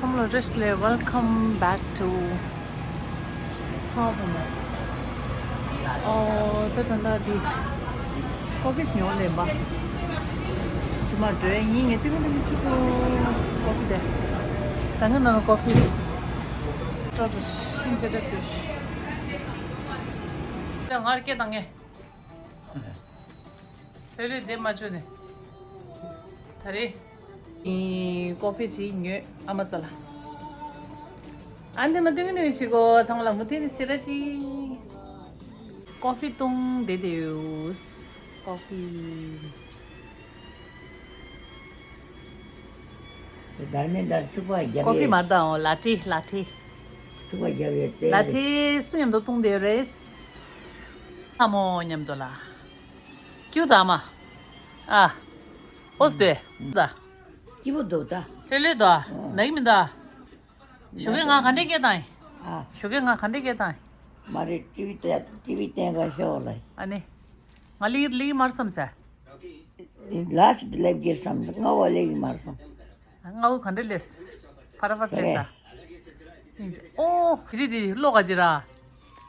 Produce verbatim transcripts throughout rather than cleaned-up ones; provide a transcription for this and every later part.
Hello, Wesley. Welcome back to ཚང་བུ་མོ། ཨོ། ད་ད་ད་དེ་ཀོ་ཕི་ཉོ་ལེན་པ། དེ་མ་འགྲོ་ཡིན་ངས་དེ་མ་དེ་མི་ཆུ་ཀོ་ཀོ་ཕི་དེ། ད་ང་ནང་ཀོ་ཕི་དེ། ཏྲོ་ཏྲོ་ཤིང་ཅེ་ཏྲ་སུ། ད་ང་ར་སྐད་བཏང་ངས། ལྷོད་ལྷོད་བསྡད་མ་བཅུག་ནས། ད་རེས། ཨི། ཀོ་ཕི་ཅིག་ཉོས་ཨ་མ་རྩ་ལ། ཨ་འདི་མ་ཏུང་ཏུང་ཅིག་གོ་ཚང་མ་ལ་མུ་མཐུད་ནས་སེ་ར་ཅིག་ཀོ་ཕི་བཏུང་བསྡད་དེ་ཡོད། ཀོ་ཕི། དེ་དར་མེ་དར་ཐུག་པ་རྒྱབ་ཀོ་ཕི་ཡས། མར་དང་ལ་ཏི་ལ་ཏི། ཐུག་པ་རྒྱབ་ཡས་ཏེ། ལ་ཏི་སུ་མཉམ་དུ་བཏུང་བསྡད་ཡོད་རེད། ཨ་མོ་མཉམ་དུ་ལ། ཀྱུ་ད་མ། ཨ། ཨོ་སྟེ། ད། སྐྱིད་པོ་འདུག་ད། ལྷོད་ལྷོད་ད། ཨོ། ན་གི་མི་ད། ཞོགས་ཀས་ང་ག་འདྲས་སྐད་བཏང་ཡིན། ཨ། ཞོགས་ཀས་ང་ག་འདྲས་སྐད་བཏང་ཡིན། མ་རེད། ཊི་ཝི་ལྟ་ཊི་ཝི་བསྟན་ག་ཤོག་ལ། ཨ་ནི། ང་ལི་ལི་མར་བསམ་ཟེར། ལ་སི་ལེབ་གེར་བསམ་ང་བ་ལེ་གི་མར་བསམ། ང་བོ་ག་འདྲས་ལེས། ཕ་ར་ཕ་ཕེ་ས། ཨོ། དེ་རི་དེ་རི་བློ་ག་ཅི་ར།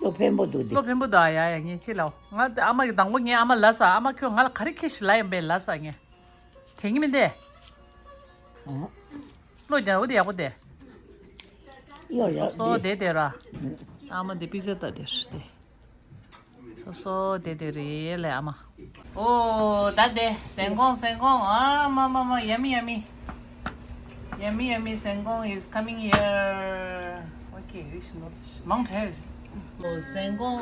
བློ་ཕན་པོ་འདུག་དེ། བློ་ཕན་པོ་ད་ཡ་ཡ་ངས་ཁྱེད་ལ། ང་ཨ་མ་གི་དང་པོ་ངས་ཨ་མ་ལ་ས་ཨ་མ་ཁྱོད་ང་ལ་ག་རེ་ཁྱེད་ཞིག་ལ་ཡིན་པས་ལ་ས་ངས། དྲན་གི་མི་འདས། ཨ། བློ་རྒྱག་འོ་དེ་ཡག་པོ་དེ། ཡོ་ཡོ། སོ་སོ་དེ་དེ་ར། ཨ་མ་དེ་པི་ཙ་ད་དེ་རེད་དེ། སོ་སོ་དེ་དེ་རེད་ལས་ཨ་མ། ཨོ་ད་དེ་ཟན་ཀོང་ཟན་ཀོང་ཨ་མ་མ་མ་ཡ་མི་ཡ་མི། Yummy yummy ཟན་ཀོང་is coming here. Okay, we should not. མང་ཆེ། ཨོ་ཟན་ཀོང་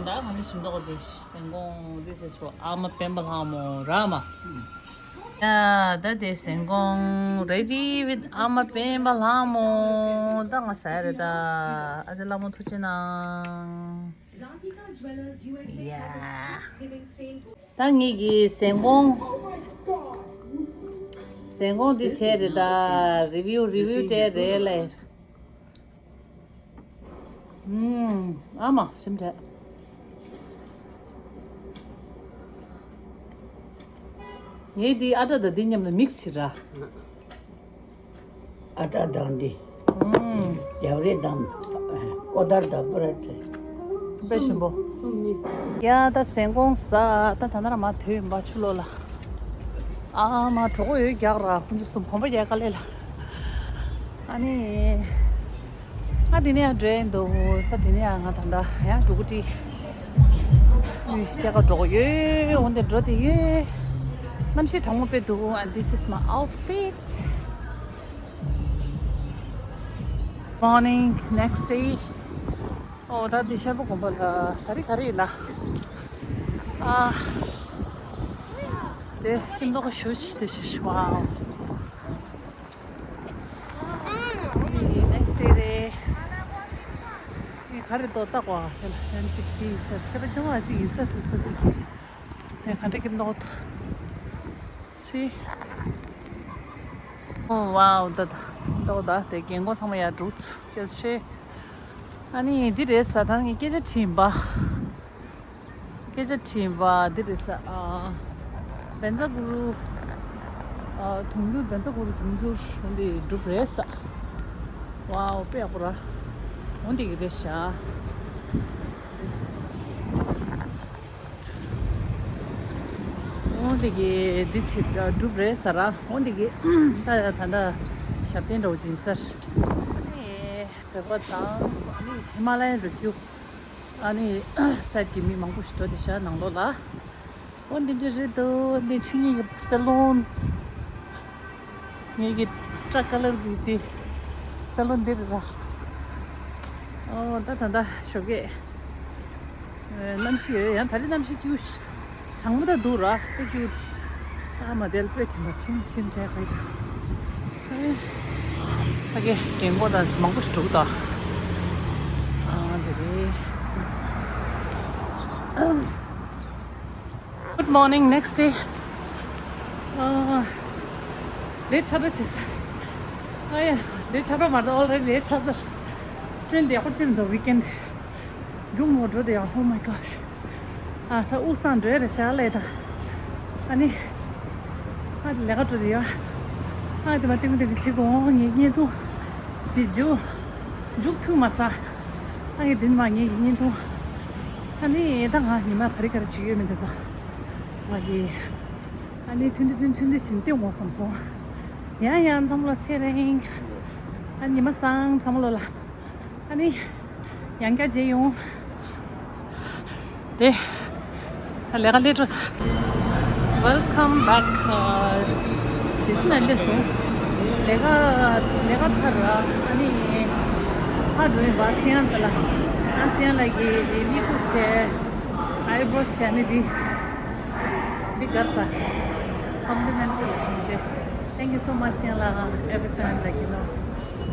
ད་གང་འདྲ་ཞིམ་མདོག་དེ་ཟན་ཀོང་this is for ཨ་མ་སྤེན་པ་ལྷ་མོ་ར་མ། ཡ་ད་དེ་ཟན་ཀོང་ready with ཨ་མ་སྤེན་པ་ལྷ་མོ། ད་ང་ཟ་ཡ་རེད་ད། ཨ་ཅེ་ལྷ་མོ་ཐུགས་རྗེ་གནང་། ཡ། ད་ངེད་ཀྱི་ཟན་ཀོང་། ཟན་ཀོང་འདི་བྱས་རེད་ད། review review སྤྲད་རེད་ལས། ཨུམ། ཨ་མ་ཞིམ་དྲགས། ངས་འདི་ཨ་ཏྲ་དང་འདི་མཉམ་དུ་mix བྱེད་ར། ཨ་ཏྲ་དང་འདི། ཨུམ། རྒྱབ་རེ་དང་། ཀོ་དར་དང་པུ་ར་ཏྲེ། དཔེ་ཞིམ་པོ། ཡ་ད་ཟན་ཀོང་ཟ། ད་ད་ན་ར་མ་དུས་ཡིན་པ་ཆུ་ལོག་ལ། ཨ་མ་གྲོགས་ཡོད་རྒྱག་ར་ཁོང་ཚོ་གསུམ་གོམ་པ་རྒྱག་དཀའ་ལས་ལ། ཨ་ནི། ང་དེ་ནས་ཡང་འགྲོ་ཡིན་འདུག་ས་དེ་ནས་ཡང་ང་ད་ལྟ་ཡང་འགྲོ་གི་ཏི། ཡུལ་སྐྱ་ཀ་འགྲོ་གི་ཡོད། འོན་ཏེ་འགྲོ་དེ་ཡོད། གནམ་གཤིས་གྲང་མོ་དཔེ་འདུག and this is my outfit. Morning, next day. ཨོ་ད་འདི་ཤར་པ་དགོན་པ་ལ་ད་རེས་ག་རེ་ཡིན་ན། ཨ། དེ་ཀིན་ཏོག་ཞུ་ཅི་དེ་ཤི་ཤི་ཝའོ། འདི་next day རེད། འདི་ག་རེ་ཏོ་ལྟ་གོ་ཨ་དེ་ལ་ཧན་ཏིག་ཏི་ཟེར་ཚེས་པ་བཅོ་ལྔ་ཅིག་ཡིན་ས་འདུག་ས་འདི། དེ་ག་འདྲ་ཀིན་ཏོག་སི། ཨོ་ཝའོ་ད་ད་ཏོག་ད་དེ་རྒན་གོག་ཚང་མ་ཡར་འགྲོ་ཁྱེད་ཤེས། ཨ་ནི་འདི་རེད་ས་ད་ངས་སྐད་ཆ་དྲིས་པ། སྐད་ཆ་དྲིས་པ་འདི་རེད་ས། ཨ། བཛྲ་གུ་རུ། ཨ། དུང་འགྱུར་བཛྲ་གུ་རུ་དུང་འགྱུར་འོ་འདི་འགྲུབ་རེད་ས། ཝའོ་དཔེ་ཡག་པོ་ར། འོ་འདི་གི་རེད་ཤག་འོ་འདི་གི་འདི་ཆེ་འགྲུབ་རེད་ས་ར། འོ་འདི་གི་ད་ད་ད་ཞབས་བརྟན་འདྲ་བོ་སྦྱིན་སར། ཨ་ནི་བོད་པ་དང་ཨ་ནི་ཧི་མ་ལ་ཡའི་རི་རྒྱུད། ཨ་ནི་སའིད་ཀྱི་མི་མང་པོ་ཞིག་འགྲོ་དེ་ཤ་ནང་ལོགས་ལ། འོ་འདི་འདྲ་རེད་འདུག་འདི་ཆུ་གཉིས་ཀྱི་སེ་ལོན། ངེད་ཀྱི་སྐྲ་ཀ་ལར་གྱི་དེ་སེ་ལོན་འདི་རེད་ར། ཨོ་ད་ད་ད་ཞོགས་ཀས། གནམ་གཤིས་ཡོད་ཡང་ད་རེས་གནམ་གཤིས་སྐྱིད་པོ་ཞིག་གྲང་མོ་ད་འདུག་ར་དཔེ་སྐྱིད་པོ། ཨ་མ་དེར་དཔེ་དྲན་པ་ཕྱིན་ཕྱིན་དྲན་ག་ཡི་འདུག་ཕ་གི་རྒན་གོག་དང་མང་པོ་ཞིག་འགྲོ་གི་འདུག་ཨ་དེ་རེད། Good morning, next day. ཨ་ལེ་ཊི་ཆགས་པ་བྱེད་ས། ཨ་ཡ་ལེ་ཊི་ཆགས་པ་མ་གཏོགས་already ལེ་ཊི་ཆགས་ས། ཊེན་བདེ་པོ་ཅིག་མི་འདུག weekend། རྒྱུགས་མོ་འགྲོ་དེ་ཡང་oh my gosh། ཨ་ད་དབུགས་སངས་འགྲོ་ཡ་རེད་ཤག་ལས་ད། ཨ་ནི། ཨ་ལས་ཀ་འགྲོ་དེ་ཡ། ཨ་དེ་མ་ཏིང་ཏིང་བྱེད་དགོས་ངས་བརྙན་ཐུང་། དེ་མཇུག་མཇུག་ཐུག་མ་ས། ཨ་ངས་དེ་མ་ངའི་བརྙན་ཐུང་། ཨ་ནི་ད་ང་ཉི་མ་ག་རེ་ག་རེ་བྱེད་ཀྱི་ཡོད་མེད་དེ་ཚོ། ང་གི། ཨ་ནི་ཐུན་ཏུ་ཐུན་ཐུན་ཏུ་ཕྱིན་ཏེ་འོང་བསམ་སོང་། ཡང་ཡང་འཛམ་ལོ་ཚེ་རིང་། ཨ་ཉི་མ་བཟང་འཛམ་ལོ་ལ། ཨ་ནི། ཡང་བསྐྱར་མཇལ་ཡོང་། དེ། ལས་ཀ་སླེབས་འགྲོ། Welcome back. རྗེས་སུ་ན་སླེབས་སོང་། ལས་ཀ་ལས་ཀ་ཚར་ར། ཨ་ནི། ཧ་འགྲོ་ཡིན་པ་ཚེ་དབྱངས་ཚ་ལ། ཨ་ཚེ་དབྱངས་ལགས་ཀྱིས་དེ་མིག་ཁུག་བྱས། ཨའི་བོས་བྱས་ནི་འདི། འདི་དགར་ས། Complimentary ལ་ཡིན་ཅེ། Thank you so much ཚེ་དབྱངས་ལགས། Every time like you know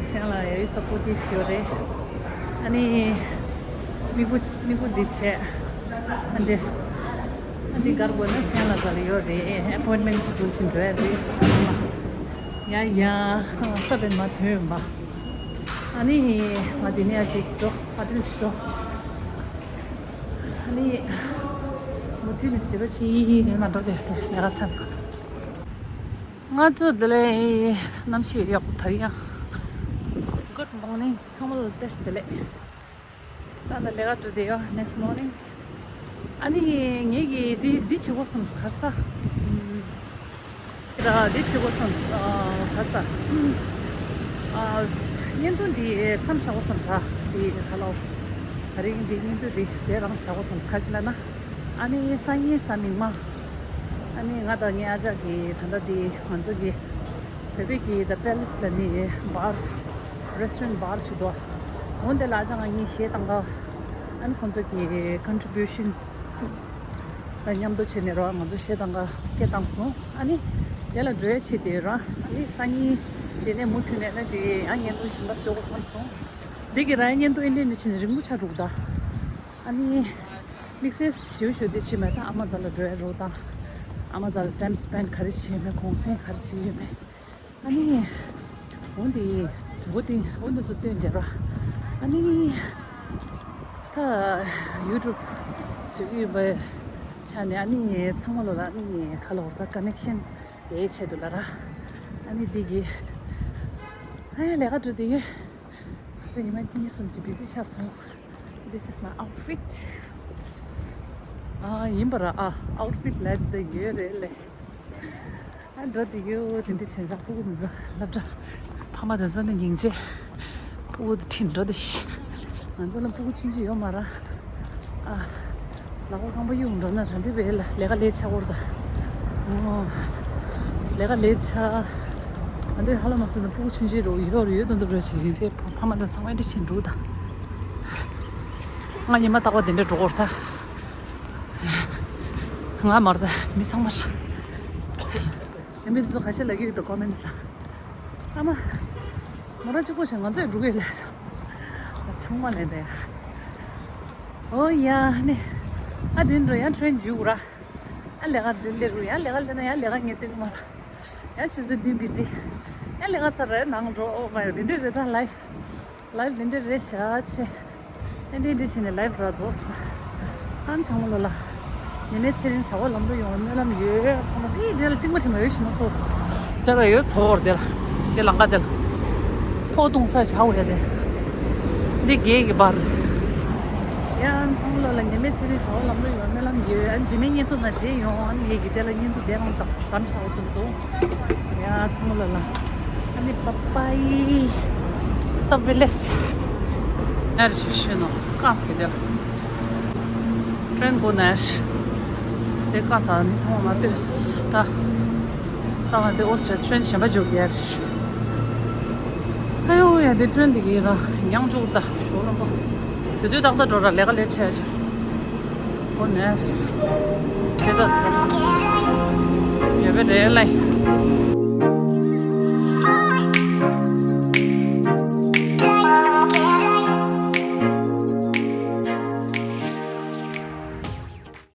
ཚེ་དབྱངས་ལགས་very supportive ཡོད་རེད། ཨ་ནི། མིག་བུ་མིག་བུ་འདི་བྱས། ཨ་འདི། ཨ་འདི་དགར་དགོས་ན་ཚེ་དབྱངས་ལགས་རྩ་ལ་ཡོད་རེད། ཨེ་པོའིན་མེན་ཞིག་བཟུང་ཕྱིན་འགྲོ་ཡ་རེད། ཡ་ཡ། ས་བེད་མ་ཐོན་པ། ཨ་ནི། ང་འདི་ནས་ཅིག་འགྲོ། ཧ་ཏིལ་ཞིག་འགྲོ། ཨ་ནི། མུ་མཐུད་ནས་ཟེར་རོ་ཅིག་ཡིན་མ་འགྲོ་དེ་དེ་ལས་ཀ་ཚར། ང་ཚོ་དེ་ལས་གནམ་གཤིས་ཡག་པོ་དར་ཡང་། Good morning ཚང་མ་ལ་བཀྲ་ཤིས་བདེ་ལེགས། ད་ལྟ་ལས་ཀ་འགྲོ་བསྡད་ཡོད། Next morning ཨ་ནི་ངེད་ཀྱིས་འདི་འདི་བྱེད་དགོས་བསམ་གར་ས། ར་འདི་བྱེད་དགོས་བསམ་གར་ས། བརྙན་ཐུང་འདི་མཚམས་བཞག་དགོས་བསམ་ས། འདི་ཧ་ལོ། ད་རིང་འདི་བརྙན་ཐུང་འདི་དེ་རང་བཞག་དགོས་བསམ་ག་ཅི་ལ་ན། ཨ་ནི་སང་ཉིན་གཟའ་མིག་དམར། ཨ་ནི་ང་དང་ངའི་ཨ་ཅག་གིས་ད་ལྟ་འདི་ང་ཚོ་གི་བོད་པའི་གི་The Palace ལ་ནི་bar restaurant bar ཞིག་འདུག་འོན་ཏེ་ལ་ཨ་ཅག་ང་གཉིས་གཞས་བཏང་ག་ཨ་ནི་ཁོང་ཚོ་གི་contribution ལ་མཉམ་དུ་བྱས་ནས་རོགས་ང་ཚོ་གཞས་བཏང་ག་སྐད་བཏང་སོང་། ཨ་ནི་དེ་ལ་འགྲོ་ཡ་ཆེད་དེ་ར། ཨ་ནི་སང་ཉིན་དེ་ནས་མུ་མཐུད་ནས་ཨ་ནི་དེ་ཡང་བརྙན་ཐུང་གཞན་པ་བཟོ་དགོས་བསམ་སོང་། འདི་གི་ར་བརྙན་ཐུང་ཨེ་འདྲས་འདྲ་བྱས་ནས་རིང་པོ་ཆགས་འགྲོ་གི་ད། ཨ་ནི། དམིགས་བསལ་ཞེ་པོ་ཞེ་པོ་འདི་བྱེད་མེད་ད། ཨ་མ་ཚ་ལ་འགྲོ་ཡ་རོགས་དང་། ཨ་མ་ཚ་ལ་time spend ག་རེ་བྱེད་མེད། གུང་སེང་ག་རེ་བྱེད་ཡོད་མེད། ཨ་ནི། འོ་འདི། འོ་འདི། འོ་འདི་ཚོ་སྟོན་བསྡད་ར། ཨ་ནི། ད། YouTube བཟོ་གི་ཡོད་པའི་ཆ་ནས་ཨ་ནི་ཚང་མ་ལོ་ལ་ཨ་ནི་ག་ལ་བར་ད་connection དེའི་ཆེད་དུ་ལ་ར། ཨ་ནི་འདི་གི། ཨ་ཡ་ལས་ཀ་འགྲོ་བསྡད་ཡོད། ང་ཚོ་ཉི་མ་གཉིས་གསུམ་གྱི་busy ཆགས་སོང་། This is my outfit. ཨ་ཡིན་པ་ར། ཨ་outfit ལ་འདི་ཡོད་རེད་ལེ། ཨ་འགྲོ་བསྡད་ཡོད། དེ་འདྲ་བྱས་ཙང་སྤུ་གུ་འདི་ཚོ་སློབ་གྲྭ། ཕ་མ་དེ་ཚོ་ནི་སྙིང་རྗེ། སྤུ་གུ་དེ་ཁྲིད་འགྲོ་བསྡད་ཤག་ང་ཚོ་ལ་སྤུ་གུ་ཆུང་ཆུང་ཡོད་མ་ར། ཨ། ལག་པ་རྐང་པ་གཡུག་འགྲོ་ན་ད་འདི་བས་ལ་ལས་ཀ་ལས་ཆགས་འོར་ད། ཨོ། ལས་ཀ་ལས་ཆགས། ད་འདི་ཧ་ལམ་མ་སོང་ན་སྤུ་གུ་ཆུང་ཆུང་རོ་ཡོད་རོ་ཡོད་དོན་དུ་རོ་ཞིག་ཡིན་ཚེ་ཕ་མ་དང་ཚང་མ་འདི་ཕྱིན་འགྲོ་ད། ང་ཉི་མ་རྟག་པར་དེ་འདྲ་འགྲོ་འོར་ད། ང་མར་ད་མི་ཚང་མར། ཡང་མི་དེ་ཚོ་ཁ་ཤས་ལ་གི་ཡོད་དོ་comments ལ། ཨ་མ། མོ་ར་གཅིག་པོ་ཞིག་ང་ཚོས་འགྲོ་གི་ལས་ཤག་ཚང་མ་ལས་འདས། ཨོ་ཡ་ནི། ཨ་དེ་འགྲོ་ཡང་train འཇུག་ར། ཨ་ལས་ཀ་འདི་ལས་རུ་ཡང་ལས་ཀ་ལས་ན་ཡང་ལས་ཀ་ངེས་ཏེ་མ་ར། ཡང་ཆུ་ཚོད་བདུན་busy། ཡང་ལས་ཀ་ཚར་རེ་ནང་འགྲོ། ཨོ་མ་ཡ་དེ་འདྲས་རེད་ད་life། Life འདི་འདྲ་རེད་ཤག་ཆེ། ཨེ་འདྲ་འདྲ་བྱས་ནས་life ར་རྫོགས་སོང་། ཨ་ཚང་མ་ལོ་ལ། ཉི་མའི་ཚེ་རིང་བྱ་བ་ལམ་འགྲོ་ཡོང་བའི་སྨོན་ལམ་ཡོད། ཚང་མ་ཨི་དེ་ལ་གཅིག་མ་ཁྲིམ་ཡོད་ཤི་ན་ཚོགས། དེ་ལ་ཡོད་ཚོགས་དེ་ལ། དེ་ལང་ཀ་དེ་ལ། ཕོ་བཏུང་ས་བྱ་བ་ཡ་དེ། འདི་རྒྱལ་གྱི་བར། ཡ་ཚང་མ་ལོ་ལ་ཉི་མའི་ཚེ་རིང་བྱ་བ་ལམ་འགྲོ་ཡོང་བའི་སྨོན་ལམ་ཡོད། ཨ་རྗེས་མའི་བརྙན་ཐུང་ནང་མཇལ་ཡོང་། ཨ་ནི་ངེད་ཀྱི་དེ་ལ་བརྙན་ཐུང་དེ་རང་ཙམ་ཟམ་བྱ་བ་སོང་སོང་། ཡ་ཚང་མ་ལ་ལ། ཨ་ནི་bye bye། Subway less། ནར་ཞུ་ཞུ་ནོ་ཀ་སི་གི་དེ་ལ། ཀྲེན་གོ་ནར། དེ་ཀ་ས་མི་ཚང་མ་མ་ལྟོས་ད། ད་ང་དེ་ཨོ་སི་ཀྲེན་གཞན་པ་འཇུག་ཡར། ཨ་ཡོ་ཡ་དེ་ཀྲེན་དེ་གི་ར་ཉང་འཇུག་ད་ཞོ་ལམ་པོ། དེ་ཚོའི་ཏག་ཏག་འགྲོ་ར་ལས་ཀ་ལས་ཆེ་ཆེ། ཨོ་ནས། དེ་ད་དེ་ཡོད་པའི་རེད་ལེ།